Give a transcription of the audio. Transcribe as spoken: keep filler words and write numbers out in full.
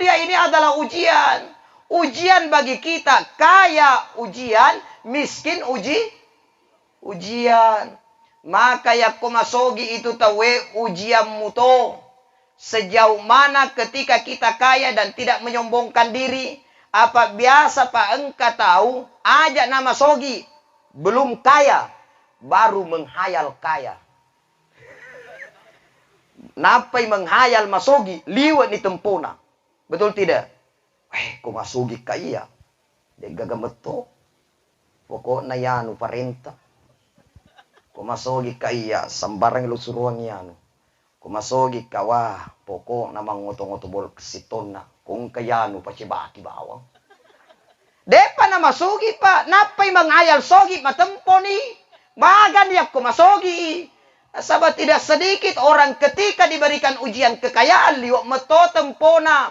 Ini adalah ujian. Ujian bagi kita, kaya ujian, miskin uji, ujian. Maka yakko masogi itu tauwe ujian muto. Sejauh mana ketika kita kaya dan tidak menyombongkan diri, apa biasa pa engka tau aja na masogi, belum kaya, baru menghayal kaya. Nappai menghayal masogi, liwe ni tempona. Betul tidak? Weh, ko masogi ka iya, de'gaga metto. Pokokna yanu parenta. Ko masogi ka iya, sembarang lo suruang yanu. Ko masogi ka, wah, pokokna mangoto-ngoto bol kesitonna. Ko engka yanu pacebaki bawang. De'pa na masogi pa, nappai menghayal sogi matemponi. Magani yakko masogi. Nasaba tidak sedikit orang ketika diberikan ujian kekayaan liwe metto tempona.